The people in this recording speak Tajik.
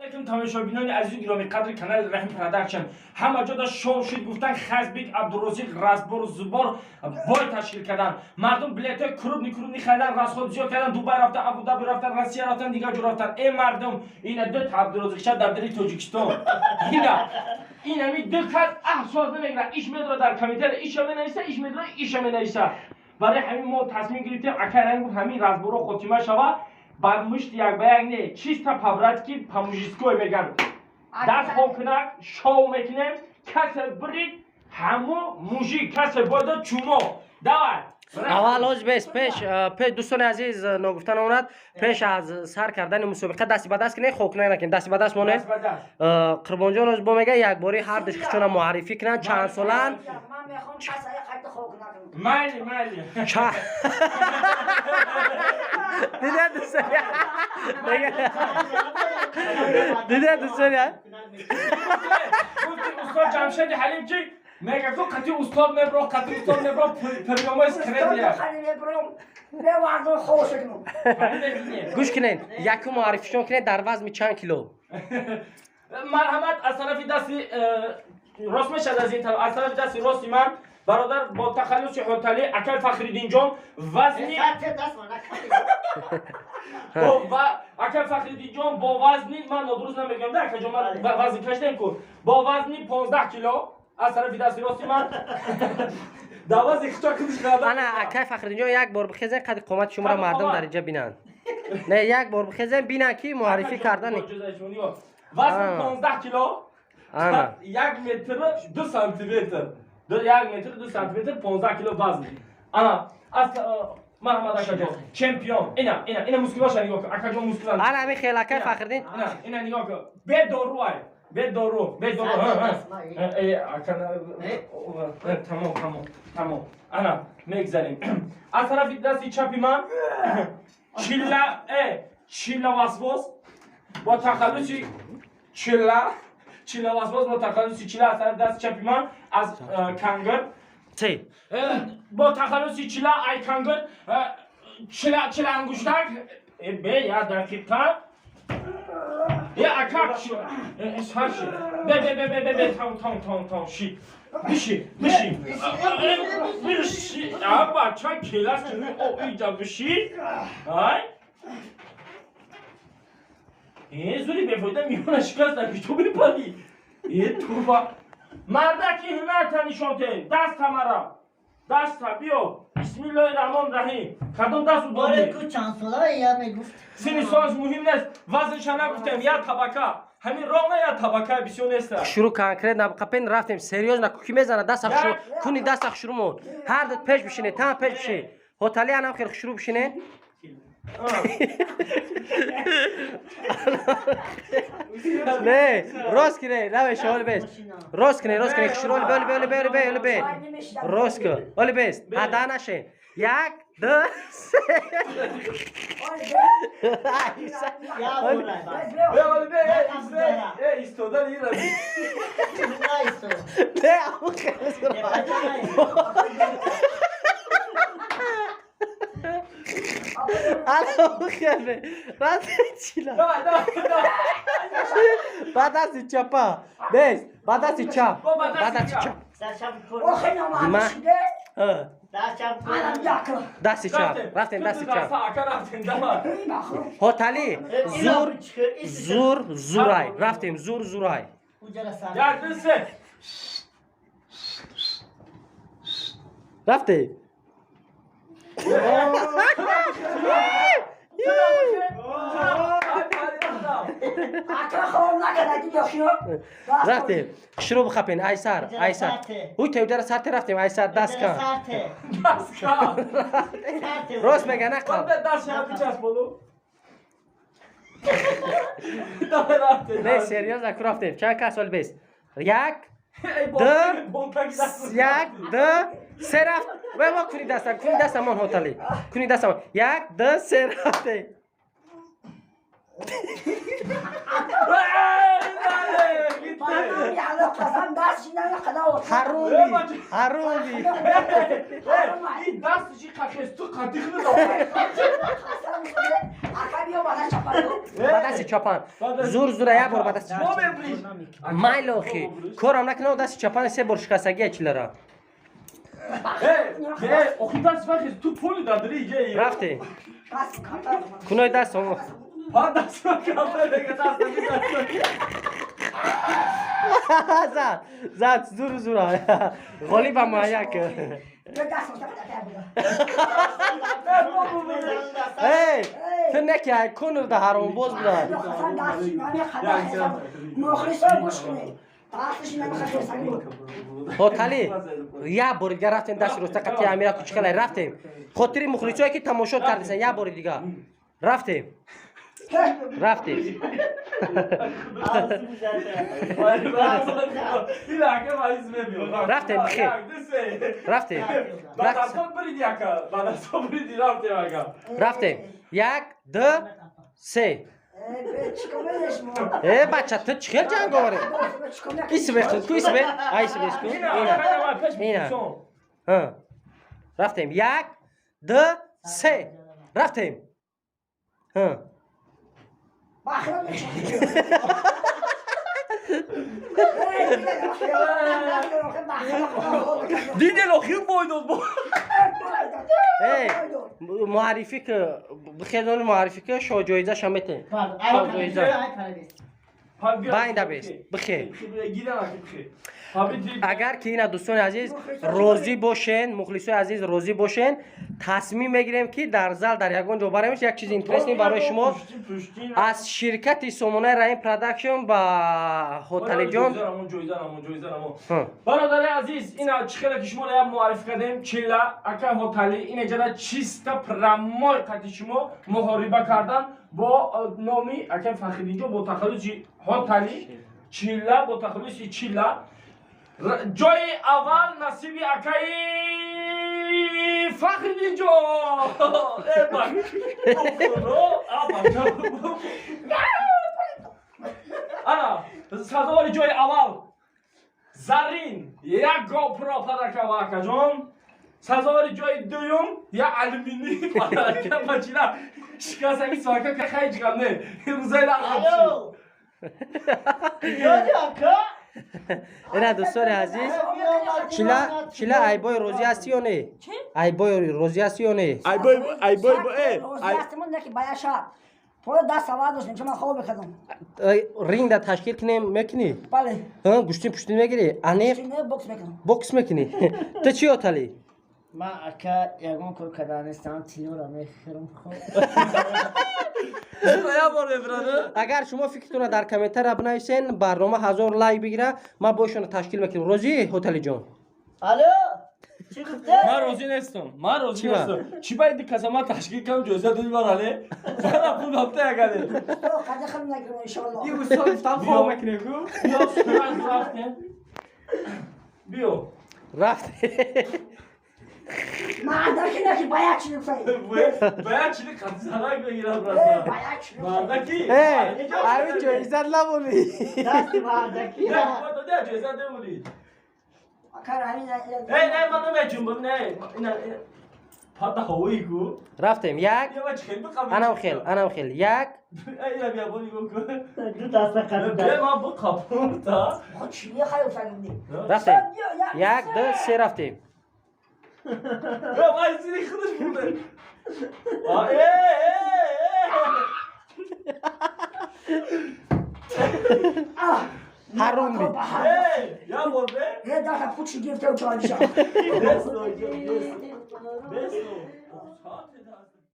Алейкум, тамошобинони азизу гиромӣ қадри канали Раҳим Продакшн. Ҳама ҷода шоу шуд, гуфтан Хазбик Абдурозиқ разбору зубор бой ташкил кардан. Мардум билетҳои крупный крупный харидан, расход зиёд кардан, Дубай рафтан, Абудаби рафтан, Россия рафтан, дигар ҷо рафтан. Э мардум, ина ду та Абдурозиқша дар дили Тоҷикистон. Ина инами ду кас аҳсос намегирад, иш медора дар комментария, иша менависа, иш медора, иша менависа. Барои ҳамин мо тасмим гирифтем, акай Раҳим гуфт, ҳамин разборо хотима шава, ба мушти як ба як не, чисто по-братски, по-мужской меган. Даст хокунак шоу мекунем, касе бирид, ҳаму мужик, касе бойда чумо. Давай. Аввал ҳоз бес пеш пеш, дӯстони азиз, ногуфта намонад, пеш аз сар кардани мусобиқа дасти ба даст кунед, хокунак накунед, дасти ба даст монед. Даст ба даст. Қурбонҷон ҳоз бо мега, якбори ҳар душхичона муаррифӣ кунанд, чанд соланд. Ман мехоҳам касае қайта хок накунам. Майли, майли. Дидед, дӯстони, дидед, дӯстони? Гуфти устод Ҷамшеди Ҳалим ки мега ку қати устод мебро, қати устод мебро, приёмои скрепия. Хали мебурам, мевардум, хош кунам. Гӯш кунед, якум муаррифишон кунед, дар вазми чанд кило? Марҳамат, аз тарафи дасти рост мешавад, аз ин тараф, аз тарафи дасти рости ман бародар бо тахаллуси Ҳоталӣ, акай Фахриддинҷон, вазни ва акай Фахриддинҷон бо вазни, ман нодуруст намегӯям да, акаҷон, ман вазн кашидем ку, бо вазни 15 кило аз тарафи дасти рости ман дар вазни хича кудиш карда. Ана, акай Фахриддинҷон, як бор бихезен, қади қомати шуморо Қади мардум қомат. дар инҷа бинанд. Не, як бор бихезен, бинанд ки муаррифӣ кардани. Вазни А. 15 кило. Ана. 1 метру 2 сантиметр, 1 метр 2 сантиметр, 15 кило вазн. Ана, аз марҳамат, акаҷон, чемпион. Ина, ина, ина мускулаша нигоҳ кун, акаҷон, мускула. Ана ҳамин хел, акай Фахриддин. Ина, ина нигоҳ кун, бедору ай, бедору, бедору. Ака, тамом, тамом, тамом. Ана мегзарем. Аз тарафи дасти чапи ман Чилла, Чилла Васвос бо тахаллуси Чилла, Чилла Васвос бо тахаллуси Чилла, аз тарафи дасти чапи ман аз Кангр. Се. Бо тахаллуси Чила ай Кангр, Чила, Чила ангуштак. Бе, я дақиқа, е ака, сарши, бе, бе, бе, бе, бе, бе, там, там, там, там, ши, биши, биши, биши, а бача келас ки о иҷа биши, ай зури бефоида миёна шикаст, ки ту бипарӣ. Е туба, мардаки ҳунарта нишон те, даста мара, даста биё. Бисмиллоҳи раҳмони раҳим, кадом даст Оре удобӣ? Ку чанд сола я мегуфт. Синни солаш муҳим нест, вазнша нагуфтем, як табака ҳамин ровно, як табака бисёр неста. Шурӯъ конкрет набқапен, рафтем, серьёзно, ки мезана, даста хушрӯ куни, даста хушрӯ мон, ҳар ду пеш бишине, там пеш бишин, Ҳотали, анам хел хушрӯ бишине. Не, рост кине, намеша, оли бес, рост кине, рост кине, хушрӯ, оли бе, оли бе, оли бе, оли бе, рост кун, оли бес, ҳада нашен, як, ду, се. Я бура. Бе, оли бе, истодан ира. Найсо. Не, аму хеле зур. Ало, хеле рад чила. Давай, давай, давай. Ба дасти чапа бес, ба дасти чап, Бо, ба ба дасти дасти чап. чап. Сашам кур. Охи номард. Сашам кур. Анам якла. Дасти чап, рафтем, дасти чап. Ака, рафтем, давай. Ҳотали, зур, зур, зурай, рафтем, зур, зурай. Уҷара сар. Як, ду, се. Рафте. Ака хом накарда ди ёшиё. Рафтем, хушрӯ бихапен, айсар, айсар, ҳуй, теуҷара сарте, рафтем, айсар, даст кан. Сарте. Даст кан. Сарте. Рост мега, нақал. Даст шава бичасполу. Давай, рафтем. Не, серьёзно ку, рафтем, чанд кас, оли бес, як, ду, як, ду, се, рафт. Вай, мо куни даста, куни даста мон, Ҳотали, куни даста мон, як, ду, се, рафте. Манам яло қасам даст. Ҳаруми, ҳаруми. Ин дасташи қахес ту қатиқ. Ба дасти чапан зур зура як бор ба дасти майли, охи корам накунам, дасти чапани се бор шикастагия чилара. Охи даст вахес ту поли дадри. Рафте, кунои даст. Даст даст. Зад, зад, зур зура ғолиба муайян кард. Эй, ту не ки кунурда ҳаромбоз буда. Хотали, як бори дига рафтем, дасти роста қати Амира кучикалай рафтем. Хотири мухлисое ки тамошо кардисан, як бори дига рафтем, рафтем. Рафтем, бихе, рафтем, рафтем, як, ду, се. Э, бача, ту чӣ хел ҷанговаре? Исбе ку, исбе, ай, исбе ку. Ина рафтем, як, ду, се, рафтем. Дидел, охир бой дод. Муаррифӣ ки, бихезони, муаррифӣ ки, шоҳ ҷоизаша метем, шоҳ ҷоиза байнда бест, бихе. Агар ки ина, дӯстони азиз, розӣ бошен, мухлисои азиз, розӣ бошен, тасмим мегирем ки дар зал, дар ягон ҷо баремш, як чизи интересный барои шумо аз ширкати Сомонаи Раим Продакшн ба Хоталиҷон. Бародари азиз, ина чӣ хеле ки шумо як муаррифӣ кардем, чила ака Хотали инеҷада чиста прямой қати шумо муҳориба кардан бо номи ака Фахриддинҷон бо тахаллуси Хотали Чила, бо тахаллуси Чила. Ҷои аввал насиби акаи Фахриддинҷон. Э, ана сазовори ҷои аввал зарин як GoPro подарка ва акаҷон, сазовори ҷои дуюм як алюмини подарка ба чила шикастаги свака хайҷ гам не рӯзаи. Ина, дӯстони азиз, чила, чила, айбои розӣ ҳастӣ ё не? Айбои розӣ ҳастӣ ё не? Айбой, айбой. Пола даст савар доштем, чун ман хоб мекардам. Рингда ташкил кунем, мекунӣ? Бале. Гӯштин пуштин мегирӣ, аниқ? Бокс мекунам. Бокс мекунӣ. Ту чӣ, Отали? Ман, ака, ягон кор карда нестам, тилора мехӯрам, хоб. Агар шумо фикртонро дар комментария бинависен, барнома 1000 лайк бигира, ман бо шуно ташкил мекунем. Розӣ, Ҳоталиҷон? Алло, чӣ гуфте? Ман розӣ нестам, ман розӣ нестам. Чӣ бояд каса ман ташкил кардам, ҷоиза додӣ ман, але мана пул бапта ягаде. Қади хел нагирам, иншоалло. И устод гуфтам, хоб мекунем ку. Биё, рафтем, биё. Рафтем. Мардаки наки баяк чили. Баяк чили қати занак мегирам, брат. Мардаки. Э, ами ҷоиза набули. Дасти мардаки. Ҷоиза набули. Э, не, ман намеҷунбам, не. Ина пада ҳавои ку. Рафтем, як. Анам хел, анам хел, як. Ина бия, бо нигоҳ кун. Ду даста қади. Бия, ман биқапам та. Рафтем, як, ду, се, рафтем. Вай, зири худаш бурда. Э, э, э. Ҳаромби. Я бор бе. Е, даха пучи гирифта учалиша. Бесно, бесно.